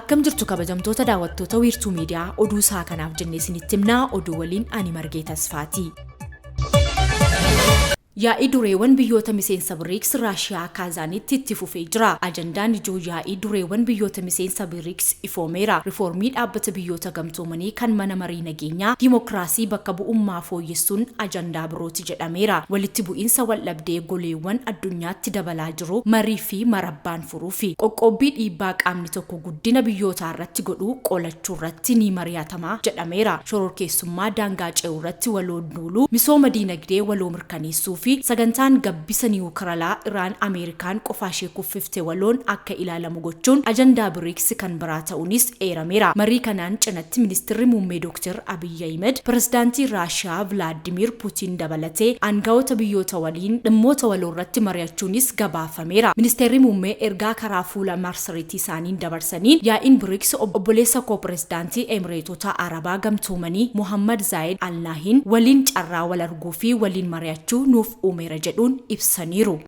Akkam jirtu kabajamtoota daawwattoota Wiirtuu Miidiyaa, oduu isaa kanaaf jennee isinitti himnaa, oduu waliin ani Margee Tasfaati. Yaa'ii dureewwan biyyoota miseensa Biriiks Raashiyaa Kaazaanitti itti fufee jira. Ajandaan ijoo yaa'ii dureewwan biyyoota miseensa Biriiks ifoomeera. Rifoormii Dhaabbata Biyyoota Gamtoomanii kan Mana Marii Nageenyaa, Dimokiraasii bakka bu'ummaa fooyyessuun ajandaa birooti jedhameera. Walitti bu'iinsa waldhabdee goleewwan addunyaatti dabalaa jiru marii fi marabbaan furuufi qoqqoobbii dhiibbaa qaamni tokko guddina biyyootaarratti godhu qolachuurratti ni mari'atama jedhameera. Shororkeessummaa daangaa ce'urratti waloon duuluu, misooma diinagdee waloo mirkaneessuu fi sagantaan gabbisa niwukiralaa Iraan Ameerikaan qofaashee kuffifte waloon akka ilaalamu gochuun ajandaa Biriiks kan biraa ta'uunis eerameera. Marii kanaan cinatti Ministirri Muummee Dooktar Abiy Ahimad Pireezidaantii Raashiyaa Vilaadimiir Putiin dabalatee aanga'oota biyyoota waliin dhimmoota waloorratti mari'achuunis gabaafameera. Ministeerri Muummee ergaa karaa fuula marsariitii isaaniin dabarsaniin, yaa'iin Biriiks obboleessa koo Pireezidaantii Emireetota Arabaa Gamtoomanii Mohaammad Zaayed Al Naahiin waliin carraa wal arguu fi waliin mari'achuu nuuf uumeera jedhuun ibsaniiru.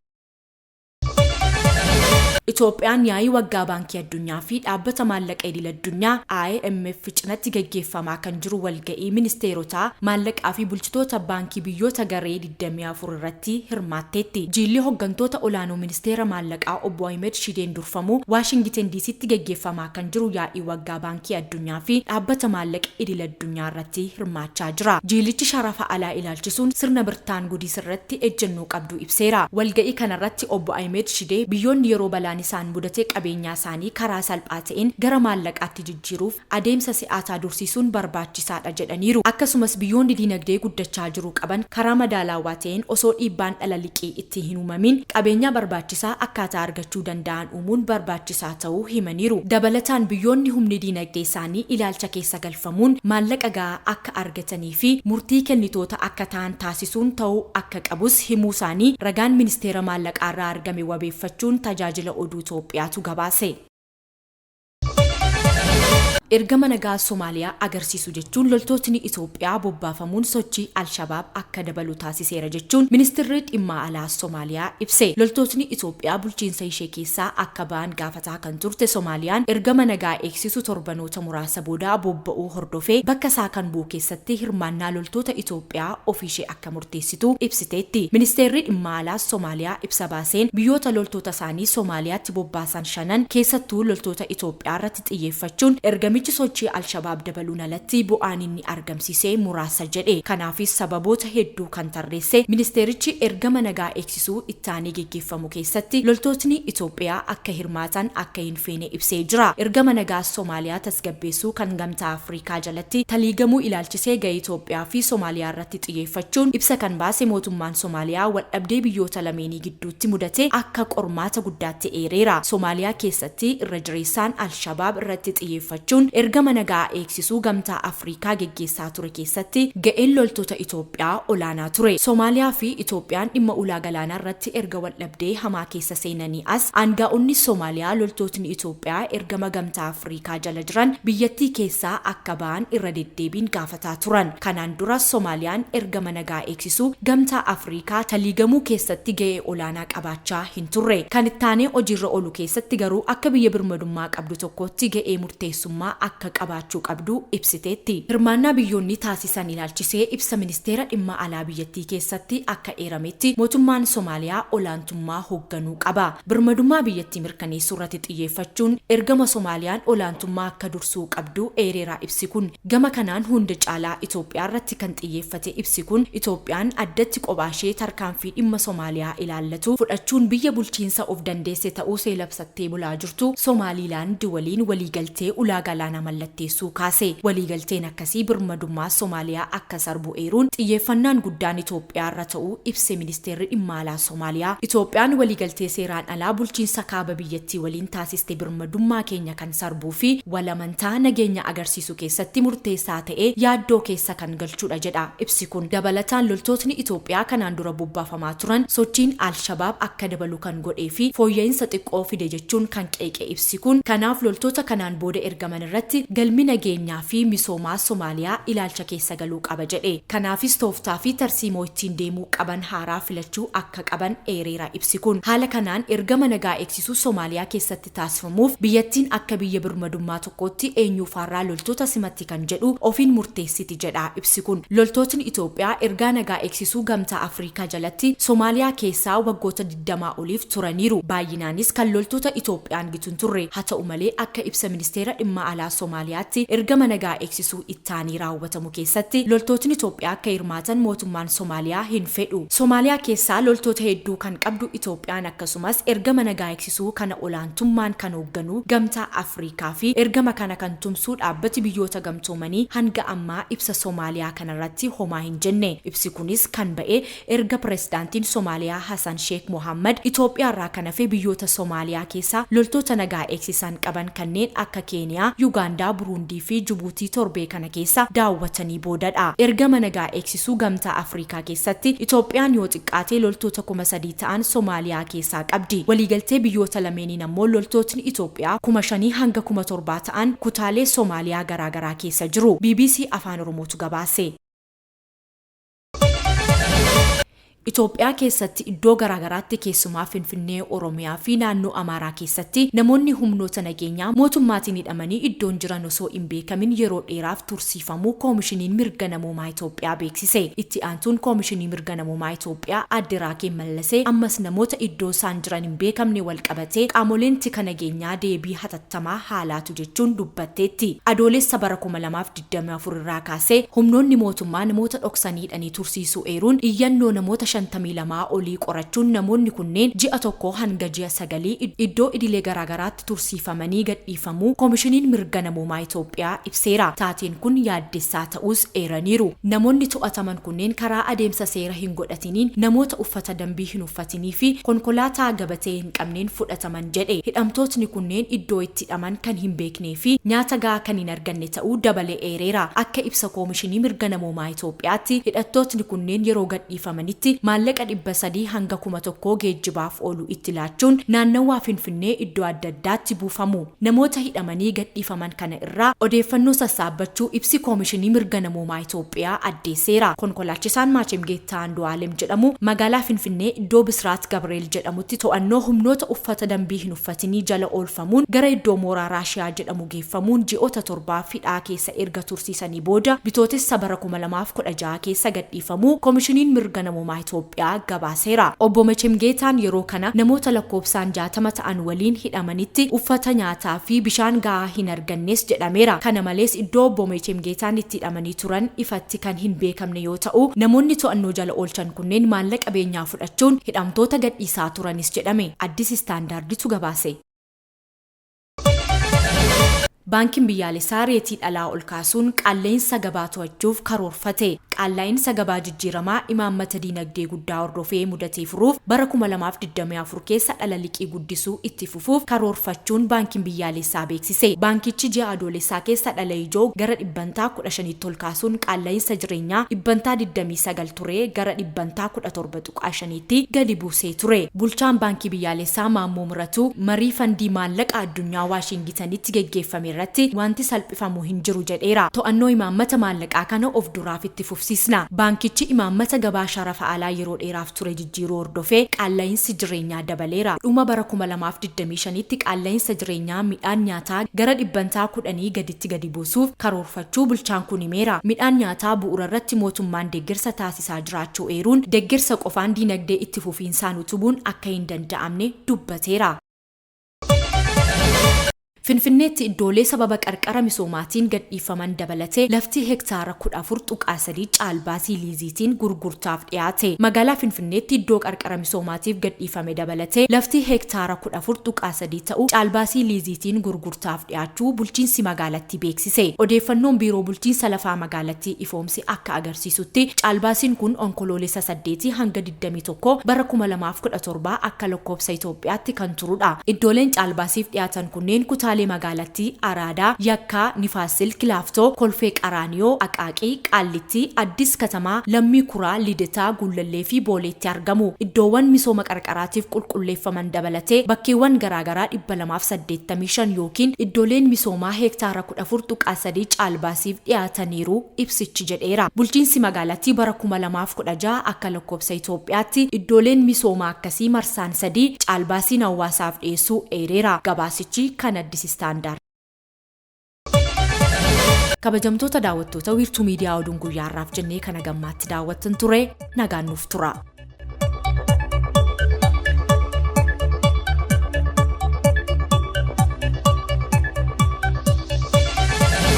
Itoophiyaan yaa'ii waggaa Baankii Addunyaa fi Dhaabbata Maallaqa Idil Addunyaa, IMF, cinatti gaggeeffamaa kan jiru walga'ii ministeerotaa maallaqaa fi bulchitoota baankii biyyoota garee 24 irratti hirmaatteetti. Jiilli hoggantoota olaanoo Ministeera Maallaqaa Obbo Ahimed Shideen durfamu Waashingiten Diisiitti gaggeeffamaa kan jiru yaa'ii waggaa Baankii Addunyaa fi Dhaabbata Maallaqa Idil Addunyaa irratti hirmaachaa jira. Jiilichi sharafa alaa ilaalchisuun sirna Birtaan Gudiis irratti ejjennoo qabdu ibseera. Walga'ii kanarratti Obbo Ahimed Shidee biyyoonni yeroo balaan isaan mudate qabeenyaa isaanii karaa salphaa ta'een gara maallaqaatti jijjiiruuf adeemsa si'aataa dursiisuun barbaachisaadha jedhaniiru. Akkasumas biyyoonni diinagdee guddachaa jiru qaban karaa madaalaawaa ta'een osoo dhiibbaan dhala liqii itti hin uumamiin qabeenyaa barbaachisaa akkaataa argachuu danda'an uumuun barbaachisaa ta'uu himaniiru. Dabalataan biyyoonni humni diinagdee isaanii ilaalcha keessa galfamuun maallaqa ga'aa akka argatanii fi murtii kennitoota akka ta'an taasisuun ta'uu akka qabus himuusaanii ragaan Ministeera Maallaqaarraa argame wabeeffachuun Tajaajila Oduu Itoophiyaatu gabaase. Ergama nagaa Somaaliyaa agarsiisu jechuun loltootni Itoophiyaa bobbaafamuun sochii Al-Shabaab akka dabalu taasiseera jechuun Ministirri Dhimma Alaa Somaaliyaa ibse. Loltootni Itoophiyaa bulchiinsa ishee keessaa akka ba'an gaafataa kan turte Somaaliyaan ergama nagaa eegsisu torbanoota muraasa booda bobba'uu hordofee bakka isaa kan bu'u keessatti hirmaannaa loltoota Itoophiyaa ofiishee akka murteessitu ibsiteetti. Ministeerri Dhimma Alaa Somaaliyaa ibsa baaseen biyyoota loltoota isaanii Somaaliyaatti bobbaasan shanan keessattuu loltoota Itoophiyaarratti xiyyeeffachuun ergamichi sochii Al-Shabaab dabaluun alatti bu'aan inni argamsiise muraasa jedhe. Kanaafis sababoota hedduu kan tarreesse ministeerichi ergama nagaa eegsisuu ittaanee geggeeffamu keessatti loltootni Itoophiyaa akka hirmaatan akka hin feene ibsee jira. Ergama nagaa Somaaliyaa tasgabbeessuu kan Gamtaa Afrikaa jalatti taliigamuu ilaalchisee gahee Itoophiyaa fi Somaaliyaarratti xiyyeeffachuun ibsa kan baase mootummaan Somaaliyaa waldhabdee biyyoota lameenii gidduutti mudate akka qormaata guddaatti eereera. Somaaliyaa keessatti irra jireessaan Al-Shabaab irratti xiyyeeffachuun ergama nagaa eegsisuu Gamtaa Afrikaa geggeessaa ture keessatti ga'een loltoota Itoophiyaa olaanaa ture. Somaaliyaa fi Itoophiyaan dhimma ulaa galaanaa irratti erga waldhabdee hamaa keessa seenanii as aanga'oonni Somaaliyaa loltootni Itoophiyaa ergama Gamtaa Afrikaa jala jiran biyyattii keessaa akka ba'an irra deddeebiin gaafataa turan. Kanaan dura Somaaliyaan ergama nagaa eegsisuu Gamtaa Afrikaa taliigamuu keessatti ga'ee olaanaa qabaachaa hin turre. Kan ittaanee hojiirra oolu keessatti garuu akka biyya birmadummaa qabdu tokkootti ga'ee murteessummaa akka qabaachuu qabdu ibsiteetti. Hirmaannaa biyyoonni taasisan ilaalchisee ibsa Ministeera Dhimma Alaa biyyattii keessatti akka eerametti, mootummaan Somaaliyaa olaantummaa hogganuu qaba. Birmadummaa biyyattii mirkaneessuurratti xiyyeeffachuun ergama Somaaliyaan olaantummaa akka dursuu qabdu eereera ibsi kun. Gama kanaan hunda caalaa Itoophiyaarratti kan xiyyeeffate ibsi kun, Itoophiyaan addatti kophaashee tarkaanfii dhimma Somaaliyaa ilaallatu fudhachuun biyya bulchiinsa of dandeesse ta'uusee labsattee bulaa jirtu Somaaliilaand waliin waliigaltee ulaa galaanaa mallatteessuu kaase. Waliigalteen akkasii birmadummaa Somaaliyaa akka sarbu eeruun xiyyeeffannaan guddaan Itoophiyaarra ta'uu ibse Ministeerri Dhimma Alaa Somaaliyaa. Itoophiyaan waliigaltee seeraan alaa bulchiinsa kaaba biyyattii waliin taasiste birmadummaa keenya kan sarbuu fi wal-amantaa nageenya agarsiisu keessatti murteessaa ta'e yaaddoo keessa kan galchudha jedha ibsi kun. Dabalataan loltootni Itoophiyaa kanaan dura bobbaafamaa turan sochiin Al-Shabaab akka dabalu kan godhee fi fooyya'insa xiqqoo fide jechuun kan qeeqe ibsi kun, kanaaf loltoota kanaan booda ergaman irratti galmi nageenyaa fi misoomaa Somaaliyaa ilaalcha keessa galuu qaba jedhe. Kanaafis tooftaa fi tarsiimoo ittiin deemuu qaban haaraa filachuu akka qaban eereera ibsi kun. Haala kanaan ergama nagaa eegsisuu Somaaliyaa keessatti taasifamuuf biyyattiin akka biyya birmadummaa tokkootti eenyuufaarraa loltoota simatti kan jedhu ofiin murteessiti jedha ibsi kun. Loltootni Itoophiyaa ergaa nagaa eegsisuu Gamtaa Afrikaa jalatti Somaaliyaa keessaa waggoota 20 oliif turaniiru. Baay'inaanis kan loltoota Itoophiyaan gitu hin turre. Haa ta'u malee, akka ibsa ministeera dhimma alaa Somaaliyaatti, ergama nagaa eegsisuu ittaanii raawwatamu keessatti loltootni Itoophiyaa akka hirmaatan mootummaan Somaaliyaa hin fedhu. Somaaliyaa keessaa loltoota hedduu kan qabdu Itoophiyaan, akkasumas ergama nagaa eegsisuu kana olaantummaan kan hoogganu Gamtaa Afrikaa fi ergama kana kan tumsuu Dhaabbati Biyyoota Gamtoomanii hanga ammaa ibsa Somaaliyaa kanarratti homaa hin jenne. Ibsi kunis kan ba'e erga Pirezidaantiin Somaaliyaa Hasan Sheek Mohaammad Itoophiyaarraa kan hafe biyyoota Somaaliyaa keessaa loltoota nagaa eegsisan qaban kanneen akka Keeniyaa, Yugaandaa, Buruundii fi Jibuutii torbee kana keessa daawwatanii boodadha. Ergama nagaa eegsisuu Gamtaa Afrikaa keessatti Itoophiyaan yoo xiqqaate loltoota 3,000 ta'an Somaaliyaa keessaa qabdi. Waliigaltee biyyoota lameeniin ammoo loltootni Itoophiyaa 5,000 hanga 7,000 ta'an kutaalee Somaaliyaa garaagaraa keessa jiru. Bbc Afaan Oromootu gabaase. Itoophiyaa keessatti iddoo garaagaraatti, keessumaa Finfinnee, Oromiyaa fi naannoo Amaaraa keessatti namoonni humnoota nageenyaa mootummaatiin hidhamanii iddoon jiran osoo hin beekamin yeroo dheeraaf tursiifamuu Koomishiniin Mirga Namoomaa Itoophiyaa beeksise. Itti aantuun Koomishinii Mirga Namoomaa Itoophiyaa Aadde Raakeeb Mallasee ammas namoota iddoo isaan jiran hin beekamne walqabatee qaamoleen tika nageenyaa deebii hatattamaa haa laatu jechuun dubbatteetti. Adoolessa bara 2024 irraa kaasee humnoonni mootummaa namoota dhoksanii hidhanii tursiisuu eeruun, iyyannoo namoota 52 olii qorachuun namoonni kunneen ji'a tokkoo hanga ji'a sagalii iddoo idilee garaagaraatti tursiifamanii gadhiifamuu Koomishiniin Mirga Namoomaa Itoophiyaa ibseera. Taateen kun yaaddessaa ta'uus eeraniiru. Namoonni to'ataman kunneen karaa adeemsa seera hin godhatiniin, namoota uffata dambii hin uffatinii fi konkolaataa gabatee hin qabneen fudhataman jedhe. Hidhamtootni kunneen iddoo itti hidhaman kan hin beeknee fi nyaata gahaa kan hin arganne ta'uu dabalee eereera. Akka ibsa Koomishinii Mirga Namoomaa Itoophiyaatti, hidhattootni kunneen yeroo gadhiifamanitti maallaqa 300 hanga 1,000 geejjibaaf oolu itti laachuun naannawaa Finfinnee iddoo adda addaatti buufamu. Namoota hidhamanii gadhiifaman kana irraa odeeffannoo sassaabbachuu ibsi Koomishinii Mirga Namoomaa Itoophiyaa addeesseera. Konkolaachisaan Maachemgeettaa Andu'aalem jedhamu magaalaa Finfinnee iddoo Bisraat Gabreel jedhamutti to'annoo humnoota uffata dambii hin uffatinii jala oolfamuun gara iddoo mooraa Raashiyaa jedhamu geeffamuun ji'oota torbaaf hidhaa keessa erga tursiisanii booda Bitootessa bara 2016 keessa gadhiifamuu Komishiniin Mirga Namoomaa Itoophiyaa gabaaseera. Obbo Mechemgeetaan yeroo kana namoota lakkoofsaan 60 ta'an waliin hidhamanitti uffata, nyaataa fi bishaan gahaa hin argannes jedhameera. Kana malees iddoo Obbo Mechemgeetaan itti hidhamanii turan ifatti kan hin beekamne yoo ta'u, namoonni to'annoo jala oolchan kunneen maallaqa beenyaa fudhachuun hidhamtoota gadhiisaa turanis jedhame. Addis Standarditu gabaase. Baankiin Biyyaalessaa reetii dhalaa ol kaasuun qaalla'insa gabaa to'achuuf karoorfate. Qaalla'iinsa gabaa jijjiiramaa imaammata diinagdee guddaa hordofee mudatee furuuf bara 2024 keessa dhala liqii guddisuu itti fufuuf karoorfachuun Baankiin Biyyaalessaa beeksise. Baankichi ji'a Adoolessaa keessa dhala ijoo gara dhibbantaa 15tti ol kaasuun qaalla'insa jireenyaa dhibbantaa 29 ture gara dhibbantaa 17.5tti gadi buusee ture. Bulchaan Baankii Biyyaalessaa Maammoo Miratuu marii Fandii Maallaqa Addunyaa Waashiingitanitti geggeeffame irratti wanti salphifamu hin jiru jedheera. To'annoo imaammata maallaqaa kana of duraaf itti fufsiisna. Baankichi imaammata gabaa sharafa alaa yeroo dheeraaf ture jijjiiruu hordofee qaalla'insi jireenyaa dabaleera. Dhuma bara 2025tti qaalla'insa jireenyaa midhaan nyaataa gara dhibbantaa kudhanii gaditti gadi buusuuf karoorfachuu bulchaan kun himeera. Midhaan nyaataa bu'uurarratti mootummaan deeggarsa taasisaa jiraachuu eeruun, deeggarsa qofaan diinagdee itti fufiinsaan utubuun akka hin danda'amne dubbateera. Finfinneetti iddoolee sababa qarqara misoomaatiin gadhiifaman dabalatee lafti hektaara 14.3 caalbaasii liiziitiin gurgurtaaf dhiyaate. Magaalaa Finfinneetti iddoo qarqara misoomaatiif gadhiifame dabalatee lafti hektaara 14.3 ta'u caalbaasii liiziitiin gurgurtaaf dhiyaachuu bulchiinsi magaalattii beeksise. Odeeffannoon Biiroo Bulchiinsa Lafaa magaalattii ifoomse akka agarsiisutti, caalbaasiin kun Onkoloolessa 8 hanga 21 bara 2017 akka lakkoofsa Itoophiyaatti kan turudha. Iddooleen caalbaasiif dhiyaatan kunneen kutaalee Kutaalee magaalattii Araadaa, Yakkaa, Nifaas Silk Laaftoo, Kolfee Qaraaniyoo, Aqaaqii, Qaallittii, Addis Katamaa, Lammii Kuraa, Lidataa, Gullallee fi Booleetti argamu. Iddoowwan misooma qarqaraatiif qulqulleeffaman dabalatee bakkeewwan garaagaraa 285 yookiin iddooleen misoomaa heektaara 14.3 caalbaasiif dhiyaataniiru ibsichi jedheera. Bulchiinsi magaalattii bara 2016 akka lakkoofsa Itoophiyaatti iddooleen misoomaa akkasii marsaan sadii caalbaasiin hawaasaaf dhiyeessuu eereera. Gabaasichi kan Addis Standard. Kabajamtoota daawwattoota Wiirtuu Miidiyaa, oduun guyyaa har'aaf jennee kana gammaatti daawwattan ture. Nagaan nuuf tura.